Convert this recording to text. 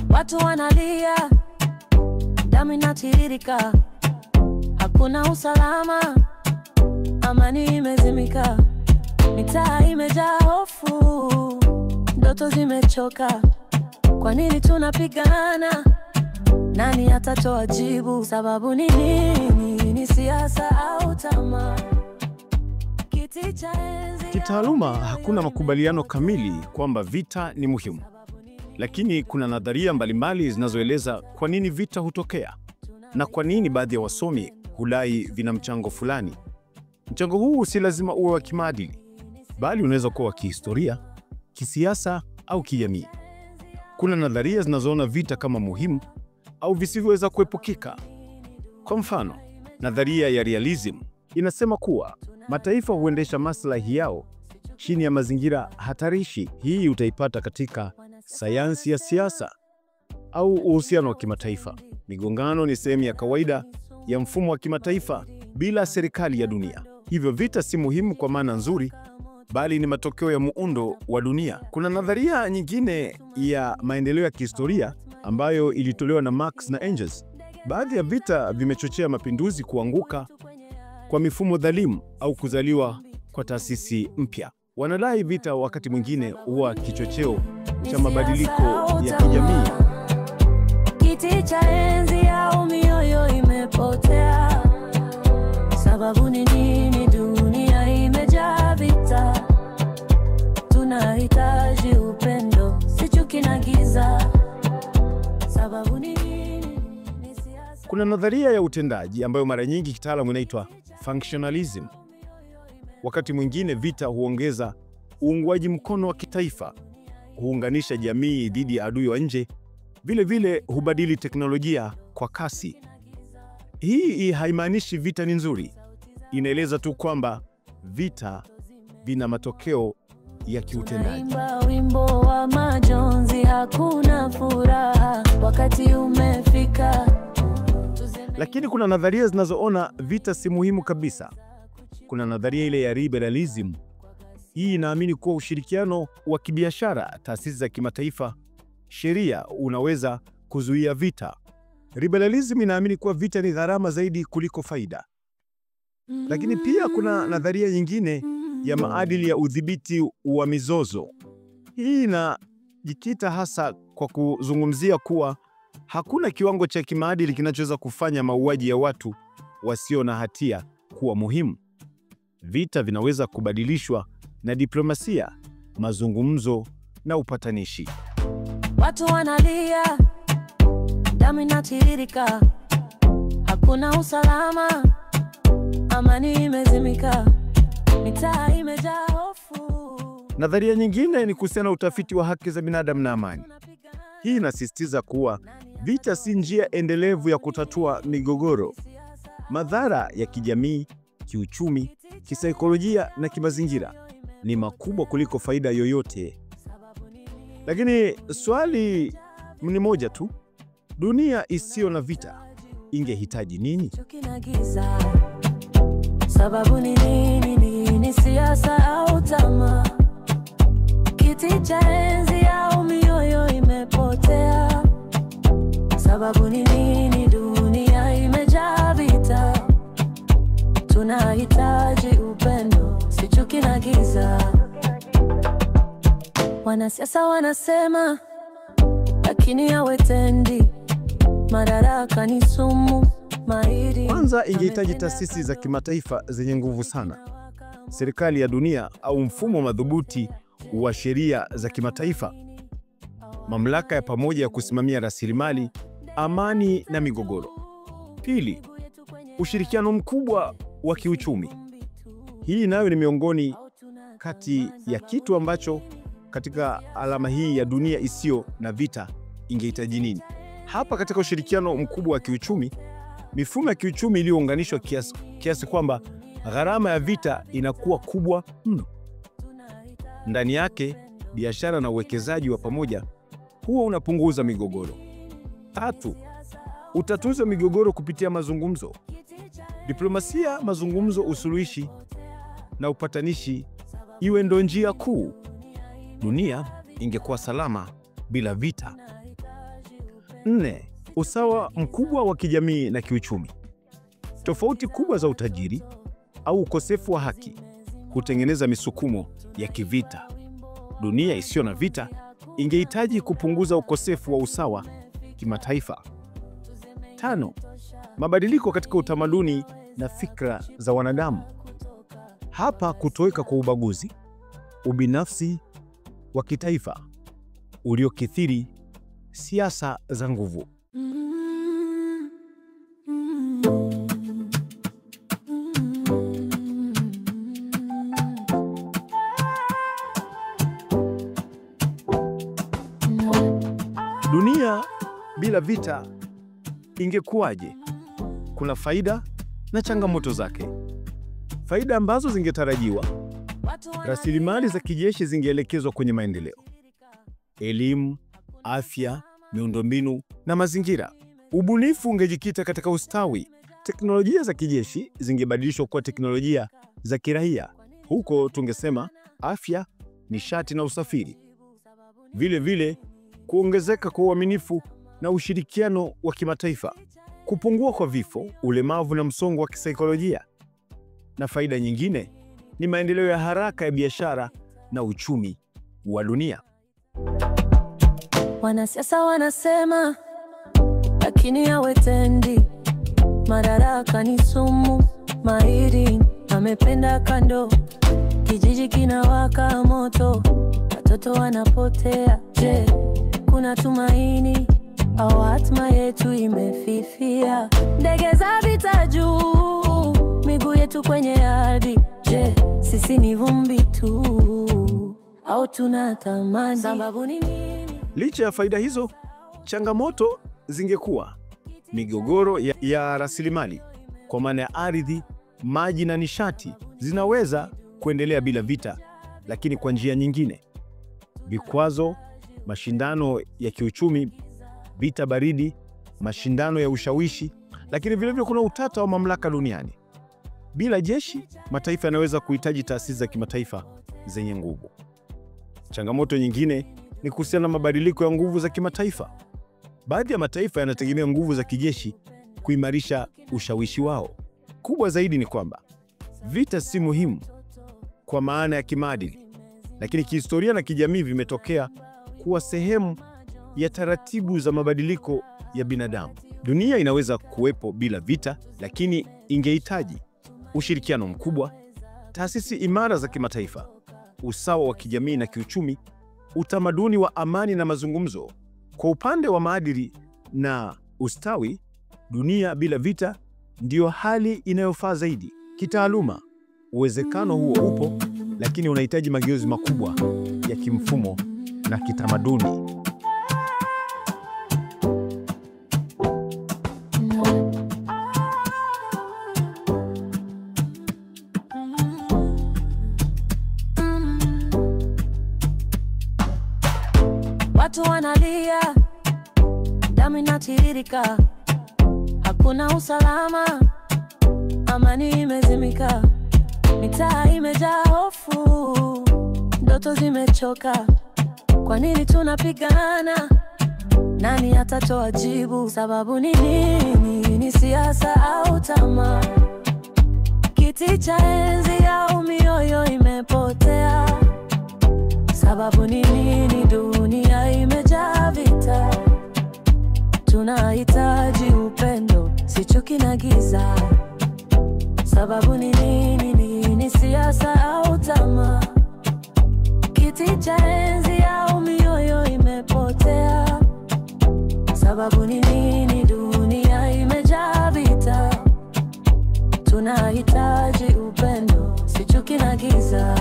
Watu wanalia, damu inatiririka, hakuna usalama, amani imezimika, mitaa imejaa hofu, ndoto zimechoka. Kwa nini tunapigana? Nani atatoa jibu? Sababu ni nini? Ni siasa au tamaa? Kiti cha enzi. Kitaaluma hakuna makubaliano kamili kwamba vita ni muhimu, lakini kuna nadharia mbalimbali zinazoeleza kwa nini vita hutokea na kwa nini baadhi ya wasomi hudai vina mchango fulani. Mchango huu si lazima uwe wa kimaadili, bali unaweza kuwa wa kihistoria, kisiasa au kijamii. Kuna nadharia zinazoona vita kama muhimu au visivyoweza kuepukika. Kwa mfano, nadharia ya realism inasema kuwa mataifa huendesha maslahi yao chini ya mazingira hatarishi. Hii utaipata katika sayansi ya siasa au uhusiano wa kimataifa. Migongano ni sehemu ya kawaida ya mfumo wa kimataifa bila serikali ya dunia. Hivyo vita si muhimu kwa maana nzuri, bali ni matokeo ya muundo wa dunia. Kuna nadharia nyingine ya maendeleo ya kihistoria ambayo ilitolewa na Marx na Engels. Baadhi ya vita vimechochea mapinduzi, kuanguka kwa mifumo dhalimu au kuzaliwa kwa taasisi mpya. Wanadai vita wakati mwingine huwa kichocheo cha mabadiliko ya kijamii. Kiti cha enzi au mioyo imepotea. Sababu ni nini? Dunia imejaa vita. Tunahitaji upendo, si chuki na giza. Sababu ni nini? Ni siasa. Kuna nadharia ya utendaji ambayo mara nyingi kitaalamu inaitwa functionalism. Wakati mwingine vita huongeza uungwaji mkono wa kitaifa, huunganisha jamii dhidi ya adui wa nje, vile vile hubadili teknolojia kwa kasi. Hii haimaanishi vita ni nzuri, inaeleza tu kwamba vita vina matokeo ya kiutendaji. Tunaimba wimbo wa majonzi, hakuna furaha, wakati umefika. Lakini kuna nadharia zinazoona vita si muhimu kabisa. Kuna nadharia ile ya liberalism. Hii inaamini kuwa ushirikiano wa kibiashara, taasisi za kimataifa, sheria unaweza kuzuia vita. Liberalism inaamini kuwa vita ni gharama zaidi kuliko faida. Lakini pia kuna nadharia nyingine ya maadili ya udhibiti wa mizozo. Hii inajikita hasa kwa kuzungumzia kuwa hakuna kiwango cha kimaadili kinachoweza kufanya mauaji ya watu wasio na hatia kuwa muhimu. Vita vinaweza kubadilishwa na diplomasia, mazungumzo na upatanishi. Watu wanalia, damu inatiririka, hakuna usalama, amani imezimika, mitaa imejaa hofu. Nadharia nyingine ni kuhusiana na utafiti wa haki za binadamu na amani. Hii inasisitiza kuwa vita si njia endelevu ya kutatua migogoro. Madhara ya kijamii, kiuchumi, kisaikolojia na kimazingira ni makubwa kuliko faida yoyote. Lakini swali ni moja tu, dunia isiyo na vita ingehitaji nini? Chuki na giza. Sababu ni nini? Ni siasa au tamaa? Kiti cha enzi au mioyo imepotea? Sababu ni nini? Dunia imejaa vita. Tunahitaji upendo, si chuki na giza. Wanasiasa wanasema, lakini hawatendi. Madaraka ni sumu, mairi. Kwanza, ingehitaji taasisi za kimataifa zenye nguvu sana, serikali ya dunia au mfumo madhubuti wa sheria za kimataifa, mamlaka ya pamoja ya kusimamia rasilimali, amani na migogoro. Pili, ushirikiano mkubwa wa kiuchumi. Hii nayo ni miongoni kati ya kitu ambacho katika alama hii ya dunia isiyo na vita ingehitaji nini? Hapa katika ushirikiano mkubwa wa kiuchumi, mifumo ya kiuchumi iliyounganishwa kiasi kwamba Gharama ya vita inakuwa kubwa mno. Ndani yake, biashara na uwekezaji wa pamoja huwa unapunguza migogoro. Tatu, utatuzi wa migogoro kupitia mazungumzo. Diplomasia, mazungumzo, usuluhishi na upatanishi iwe ndo njia kuu. Dunia ingekuwa salama bila vita. Nne, usawa mkubwa wa kijamii na kiuchumi. Tofauti kubwa za utajiri au ukosefu wa haki hutengeneza misukumo ya kivita. Dunia isiyo na vita ingehitaji kupunguza ukosefu wa usawa kimataifa. Tano, mabadiliko katika utamaduni na fikra za wanadamu. Hapa kutoweka kwa ubaguzi, ubinafsi wa kitaifa uliokithiri, siasa za nguvu. Dunia bila vita ingekuwaje? Kuna faida na changamoto zake. Faida ambazo zingetarajiwa: rasilimali za kijeshi zingeelekezwa kwenye maendeleo, elimu, afya, miundombinu na mazingira. Ubunifu ungejikita katika ustawi. Teknolojia za kijeshi zingebadilishwa kuwa teknolojia za kiraia. Huko tungesema afya, nishati na usafiri. Vile vile, kuongezeka kwa uaminifu na ushirikiano wa kimataifa, kupungua kwa vifo, ulemavu na msongo wa kisaikolojia. Na faida nyingine ni maendeleo ya haraka ya biashara na uchumi wa dunia. Wanasiasa wanasema, lakini hawatendi. Madaraka ni sumu, mahiri amependa kando. Kijiji kinawaka moto, watoto wanapotea. Je, kuna tumaini au hatma yetu imefifia? Ndege za vita juu, miguu yetu kwenye ardhi. Je, sisi ni vumbi tu au tunatamani? Sababu ni nini? Licha ya faida hizo, changamoto zingekuwa migogoro ya rasilimali, kwa maana ya ardhi, maji na nishati, zinaweza kuendelea bila vita, lakini kwa njia nyingine. Vikwazo, mashindano ya kiuchumi, vita baridi, mashindano ya ushawishi, lakini vilevile kuna utata wa mamlaka duniani. Bila jeshi, mataifa yanaweza kuhitaji taasisi za kimataifa zenye nguvu. Changamoto nyingine ni kuhusiana na mabadiliko ya nguvu za kimataifa. Baadhi ya mataifa yanategemea nguvu za kijeshi kuimarisha ushawishi wao. Kubwa zaidi ni kwamba vita si muhimu kwa maana ya kimaadili, lakini kihistoria na kijamii vimetokea kuwa sehemu ya taratibu za mabadiliko ya binadamu. Dunia inaweza kuwepo bila vita, lakini ingehitaji ushirikiano mkubwa, taasisi imara za kimataifa, usawa wa kijamii na kiuchumi, utamaduni wa amani na mazungumzo. Kwa upande wa maadili na ustawi, dunia bila vita ndiyo hali inayofaa zaidi. Kitaaluma, uwezekano huo upo, lakini unahitaji mageuzi makubwa ya kimfumo na kitamaduni. Watu wanalia, damu inatiririka, hakuna usalama, amani imezimika, mitaa imejaa hofu, ndoto zimechoka. Kwa nini tunapigana? Nani atatoa jibu? Sababu ni nini? Ni siasa au tamaa? Kiti cha enzi au mioyo imepotea? Sababu ni nini? Dunia imejaa vita. Tunahitaji upendo, si chuki na giza. Sababu ni nini? Ni siasa au tamaa? Kiti cha enzi au mioyo imepotea? Sababu ni nini? Dunia imejaa vita. Tunahitaji upendo, si chuki na giza.